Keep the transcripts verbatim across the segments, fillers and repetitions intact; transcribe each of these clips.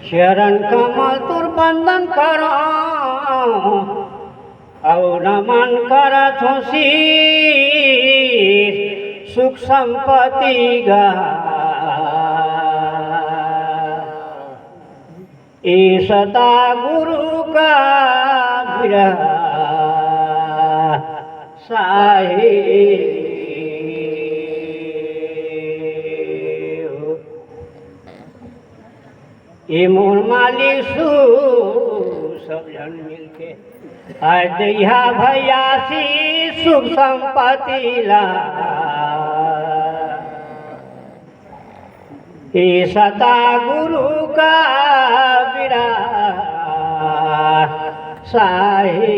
चरण कमल तोर बंदन करौं, अउ नमन करत हों शीश, सुख संपत्ति गा। ए सतगुरु का बिरसा हे। ए मोर मालिक सु सब झन मिलके अ दइहा भइया शीश सुख संपत्ति ला। ए सतगुरु का बिरसा हे।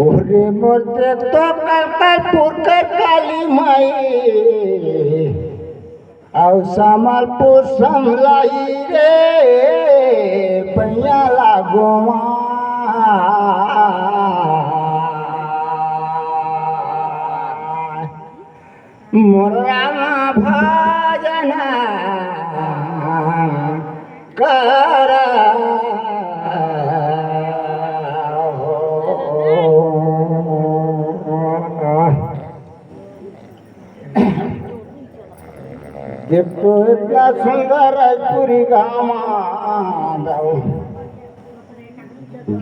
ओरे मोर देख तो करतारपुर कर काली माई, अउ समलपुर समलाई रे पैया लागों माँ। मोर राम भजन कर। देखो इतना सुंदर रायपुरी गाँव।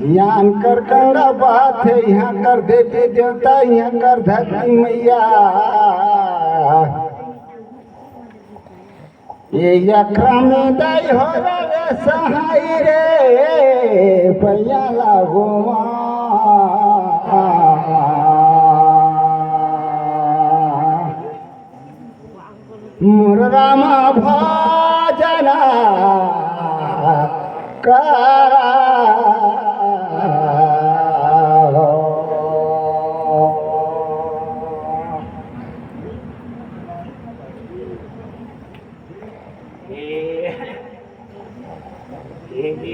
ज्ञान कर गंगा बहत हे, इहाँ कर देवी देवता, इहाँ कर धरती मैया। ए अकरम दाई हो रे सहाय रे, पैया लागों माँ। मोर राम भजन कर। ए, ए, ए,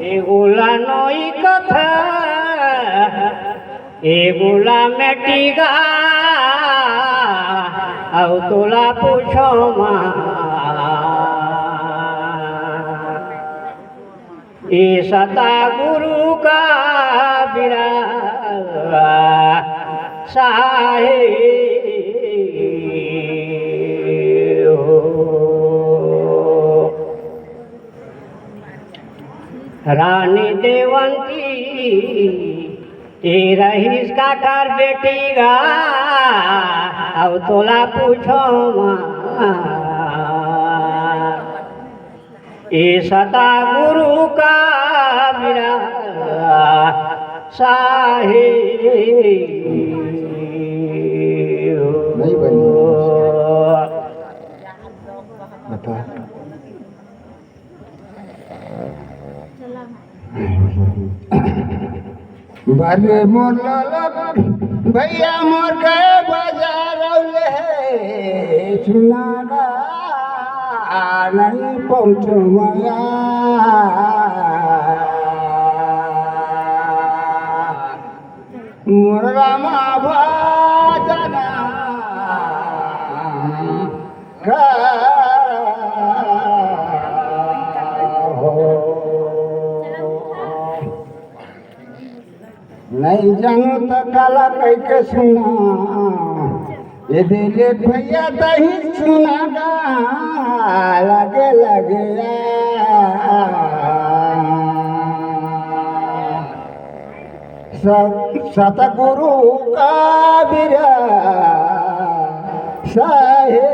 एगो ला नोई कथा, एगो ला मेटिगा, अउ तोला पूछों माँ। ए सतगुरु का बिरसा हे। रानी देवंती ए रहिस काकर बेटी गा, अउ तोला पूछों माँ। ए सतगुरु का बिरसा हे। नहीं बनी। बता। बरे मोर लाला भैया मोर गए बाजार ले हे चुनारा नहीं पहुँचो माया। मोर रामा भजन कर। नहीं जानों त काला कहिके सुना, ए दिलीप भैया तहीं सुना गा, लगे लगे आ। सत-, सतगुरु का बिरसा हे।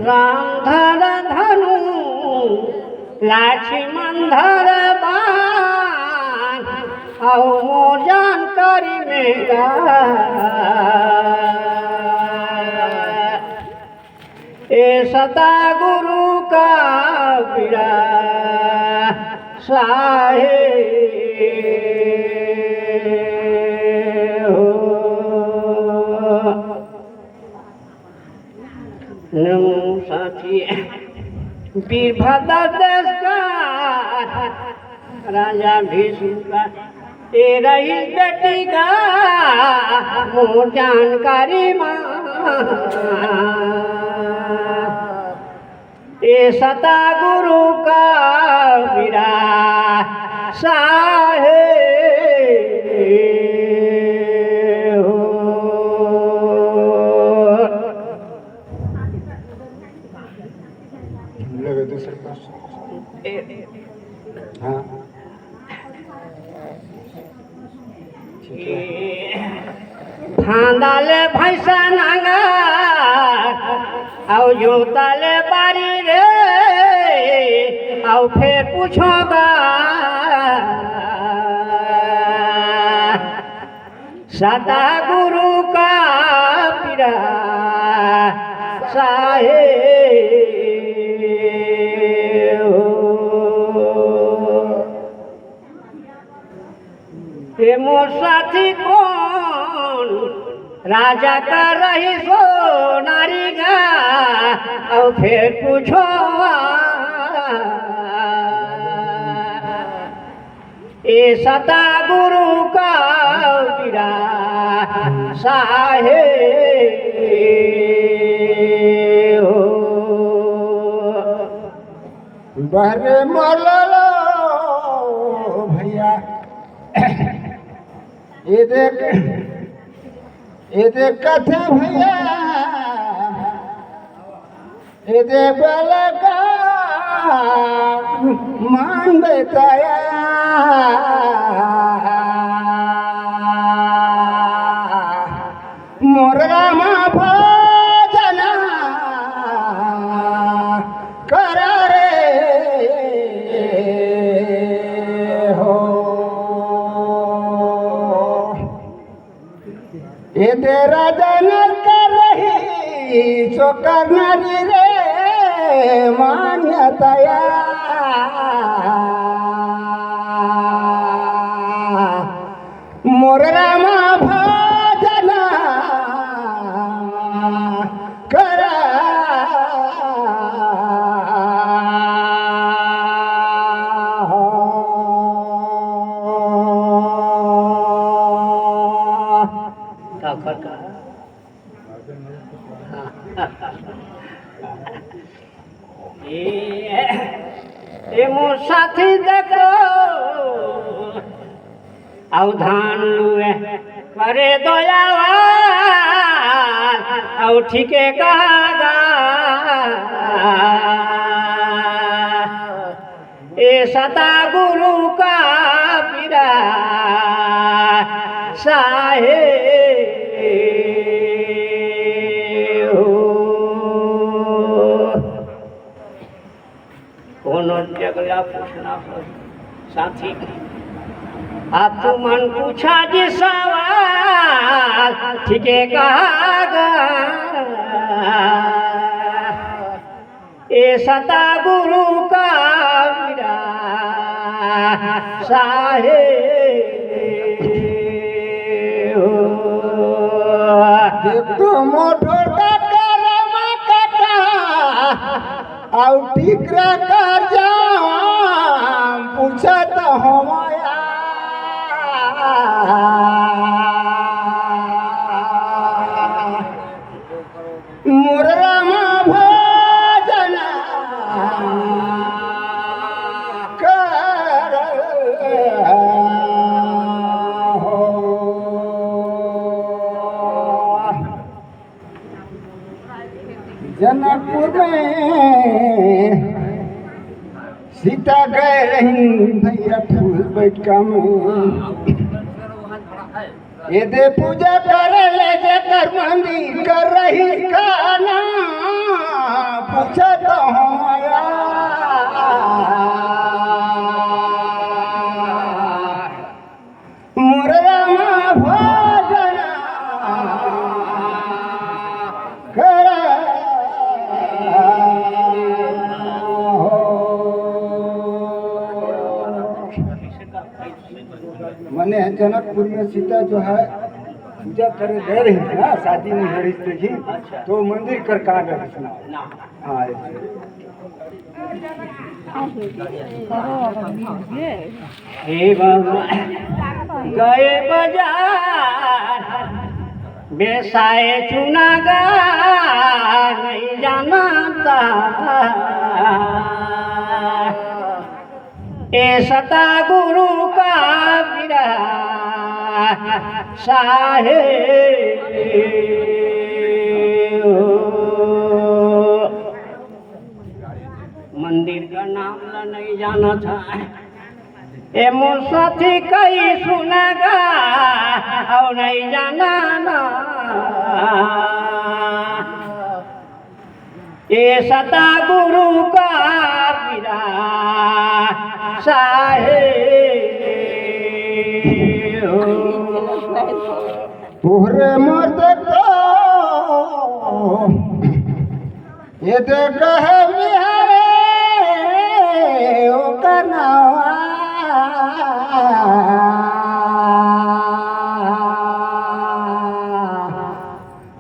राम धर धनु, लक्ष्मण धर बाण, अउ मोर जानकारी मेरा। ए सतगुरु का बिरसा हे हो। नमो साथी वीरभद्र देश का राजा भीष्म का ए रही बेटी का मोर जानकारी मा। ए सता गुरु का पीरा साहे हो। लगे दूसरे पास। हाँ। फांदा ले भैंसा नांगर, अउ जोता ले बारी रे, अउ फेर पूछोगा सता गुरु का पीरा साहे हो। ए मोर साथी कोन राजा का रही सो नारी गा, अउ फेर पूछो ए सता गुरु का पीरा साहे हो। बहरे मललो भैया, ये देख, ये देख कथे भैया, ये देख बलका मान बेताया। मोर रामा भजना कर रे हो। ए दे राजा नर कर रही चोकर नारी रे मान्यताया। मोर रामा भजना करा हो। काकर का? ए, ए मोर साथी देखो, अउ धान लुए करे दयावाल, अउ ठीके कहा गा। ए सता गुरु का पीरा साहे हो। कोनो जगला पूछना हो साथी, अब तुमन पूछा जी सवाल, ठीके कहा गा। ए सता गुरु का पीरा साहे हो। देख तो मोटोर का करम कटा, अउ टिकरा कर जाम पूछत हमाया। मोर रामा भजना कर हो। जनकपुर में सीता गए रही भैया फूल बैठका में। ए दे पूजा करे ले जेकर मंदिर कर रही काना, पूछत हमारा मोर रामा भजना करा हो। मने जनकपुर में सीता जो है पूजा करे गए रहिस ना, शादी नहीं हो रहिस तो जी, अच्छा। तो मंदिर कर का रहिस ना। ना। हाँ, ऐसे। हे बाबा, गए बजार, बेसाए चुना गा, नहीं जानता। ए सतगुरु का बिरा साहे। मंदिर का नाम ला नहीं जानत हे। ए मोर साथी कई सुना गा, अउ नहीं जाना ना। ए सतगुरु का बिरा साहे। तोहरे मोर देखो, ये देखो हे बिहारे, ओकर नावा।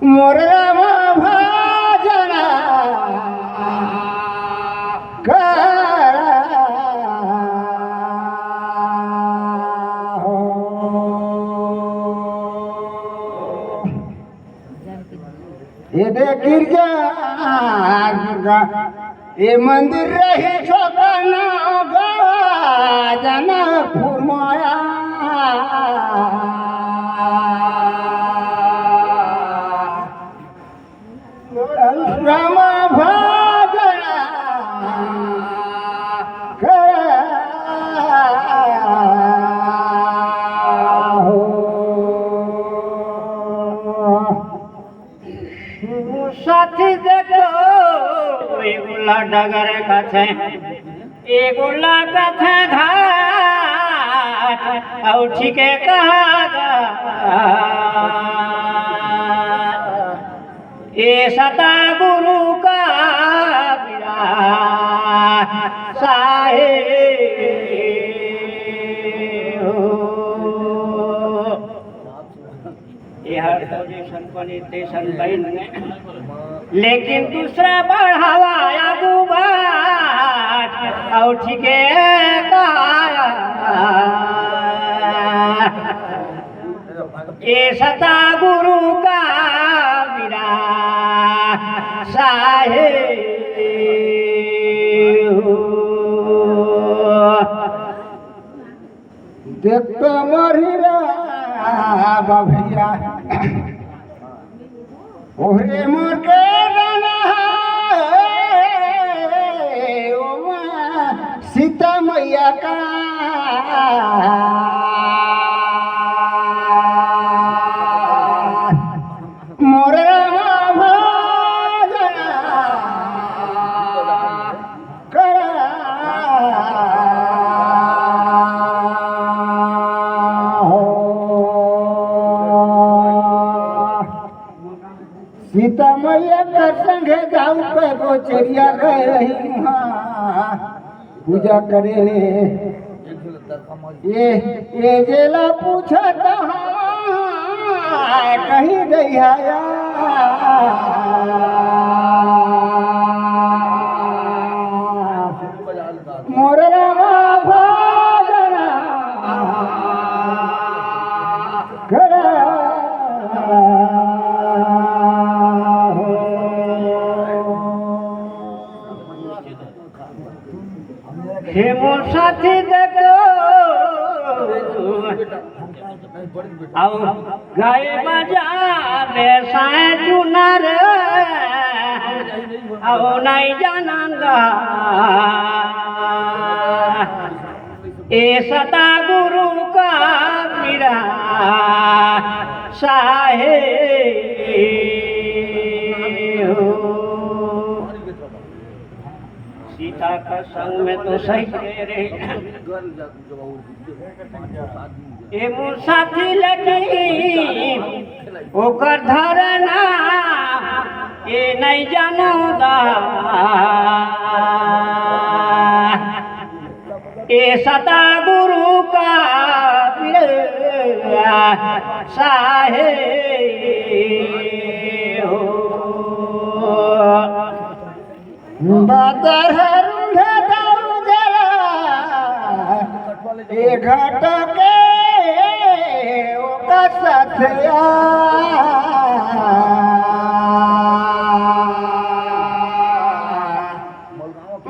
मोर राम भजन कर हो। ये दे गिरजा दुर्गा, ये मंदिर रही छोकना गा जनकपुर माया। राम भजन कर हो। साथी देखो, एगो ला डगर कथे, एगो ला कथे घाट, अउ ठीके कहा गा। ए सतगुरु का बिरा साहे हो। एहर तो जैसन बने तैसन बन, लेकिन दूसरा बढ़ावा आगू बात, अउ ठीके कहा। ए सतगुरु का बिरा साहे हो। देख तो मोर हीरा बभैया, ओहरे मोर के गाना हे, ओ माँ सीता मैया का। मोर राम भजन कर हो। सीता मैया कर संगे जाऊ के गोचरिया गए रही वहाँ पूजा करे ले। ये, ये जेला पूछत हवा, कहीं गई है या? मोर रामा भजन करा हो। हे मोर साथी देखो, अउ गए बजार बेसाए चुनर, अउ नहीं जानन गा ए सतगुरु का पीरा साहे हो। सीता का संग में तो सही रहे। ए मोर साथी लगी ओकर धरना, ए नहीं जानू दा। ए सतगुरु का पीरा साहे हो। बदर हर उंधा दाऊ जला, ए घट के ओका सथिया।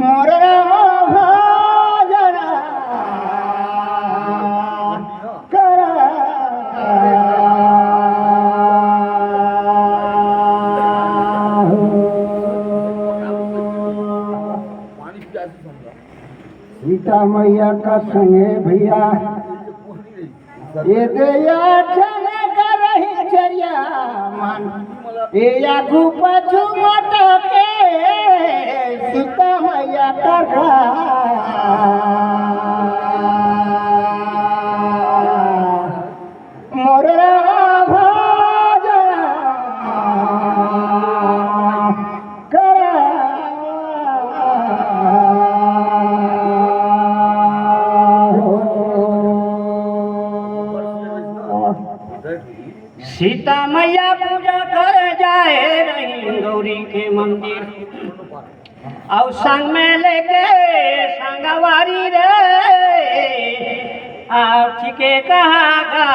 मोर राम भजन करा। सीता मैया का संगे भैया, ये दे या चले का रही चरिया मन, ये या गुपचु मटके सीता मैया का घर। मोर राम भजन करा। सीता मैया पूजा करे जाए रही गौरी के मंदिर। अउ संग में लेके संगवारी रे, आप के कहा गा।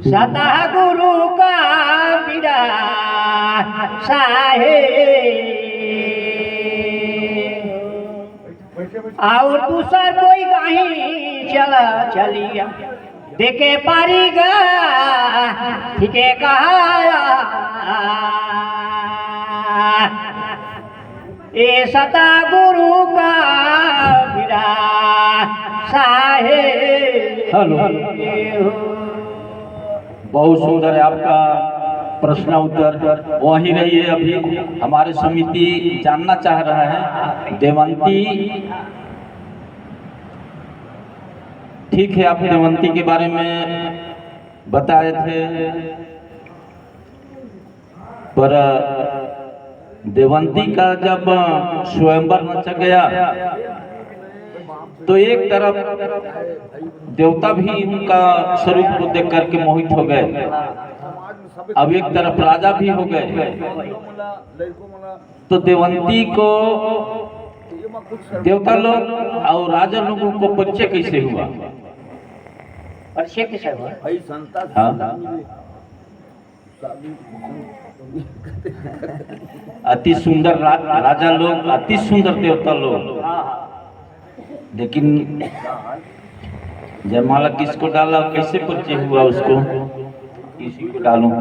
सतगुरु का पीरा साहे। अउ दूसर कोई कहीं चला चलिया। देखे पारी गा, ठीके कहा। ए सतगुरु का पीरा साहे। हेलो। बहुत सुंदर है आपका प्रश्न उत्तर। वहीं रहिए, अभी हमारे समिति जानना चाह रहा है। देवंती, ठीक है, आप देवंती के बारे में बताए थे, पर देवंती का जब स्वयंवर रचा गया तो एक तरफ देवता भी उनका स्वरूप को देख करके मोहित हो गए, अब एक तरफ राजा भी हो गए। तो देवंती को देवता लोग और राजा लोगों को परिचय कैसे हुआ? परिचय कैसे हुआ? हाँ। अति सुंदर रा-, राजा लोग, अति सुंदर देवता लोग। लेकिन जयमाला किसको डाला, कैसे परिचय हुआ उसको, किसी को डालूं?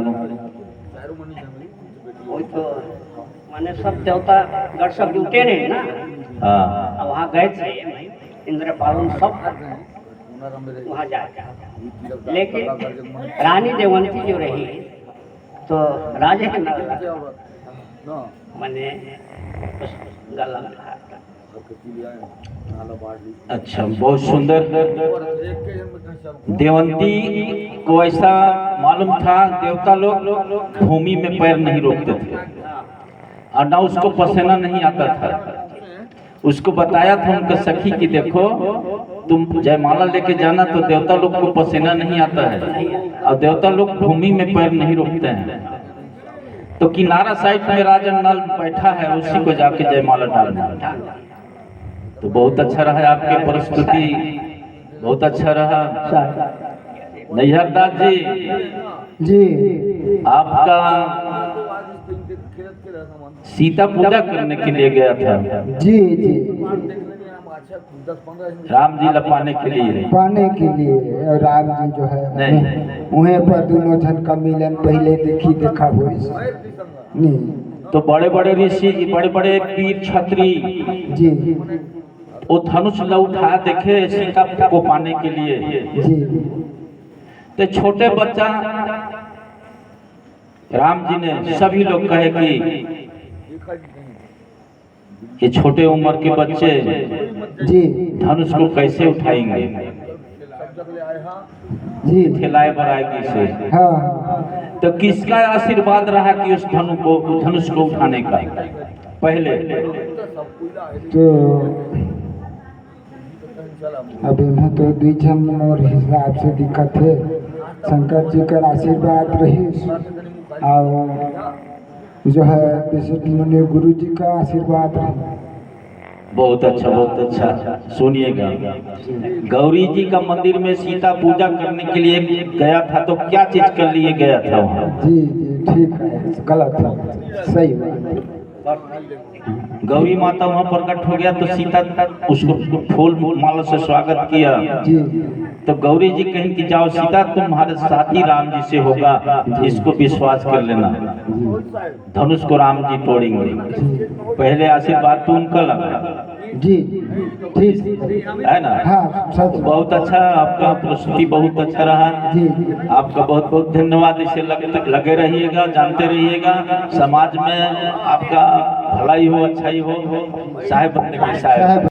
वही तो, माने सब देवता गढ़ सब जुटे रहे ना। हाँ। अब वहाँ गए थे इंद्रपाल, उन सब वहाँ जाके, लेकिन रानी देवंती जो रही तो राजे के ना, माने उस गला में हाथ डाल। अच्छा, बहुत सुंदर। देवंती को ऐसा मालूम था, देवता लोग भूमि में पैर नहीं रोकते थे और ना उसको पसीना नहीं आता था। उसको बताया था उनका सखी कि देखो, तुम जयमाला लेके जाना तो देवता लोग को पसीना नहीं आता है और देवता लोग भूमि में पैर नहीं रोकते हैं। तो किनारा साइड में राजन नल बैठा है, उसी को जाके जयमाला डालना। तो बहुत अच्छा रहा आपके प्रस्तुति, बहुत अच्छा रहा। नैहर दास जी, जी। आपका सीता पूजा करने के लिए गया था। जी, जी। राम जी ला पाने के लिए। पाने के लिए। और राम जी जो है, नहीं। वहीं पर दोनों जन का मिलन पहले देखी देखा हुई। नहीं। तो बड़े बड़े ऋषि, बड़े बड़े वीर क्षत्रिय, जी। वो धनुष ला उठा देखे सीता को पाने के लिए। जी। तो छोटे बच्चा राम जी ने, सभी लोग कहे कि ये छोटे उम्र के बच्चे, जी। धनुष को कैसे उठाएंगे? जी। थैलाए बर आएगी से। हाँ। तो किसका आशीर्वाद रहा कि उस धनु को, धनुष को उठाने का? पहले तो अब इन्हें तो दुई झन मोर हिसाब से दिखत हे। शंकर जी कर आशीर्वाद रहिस और जो है विशिष्ट मुनि गुरु जी का आशीर्वाद रहिस। बहुत अच्छा, बहुत अच्छा। सुनिएगा, गौरी जी का मंदिर में सीता पूजा करने के लिए गया था, तो क्या चीज कर लिए गया था वहाँ? जी जी, ठीक है, गलत है, सही बात। गौरी माता वहाँ प्रकट हो गया तो सीता उसको फूल माला से स्वागत किया। जी जी तो गौरी जी कहें कि जाओ सीता, तुम्हारे साथी राम जी से होगा, इसको विश्वास कर लेना। धनुष को राम जी तोड़ेंगे। पहले आशीर्वाद तो उनका लगा, जी, ठीक। है ना? हाँ, सच। बहुत अच्छा, आपका प्रस्तुति बहुत अच्छा रहा। जी जी आपका बहुत बहुत धन्यवाद। इसे लग, लगे रहिएगा, जानते रहिएगा, समाज में आपका भलाई हो, अच्छाई हो, साहेब बनने की साहेब। साहेब।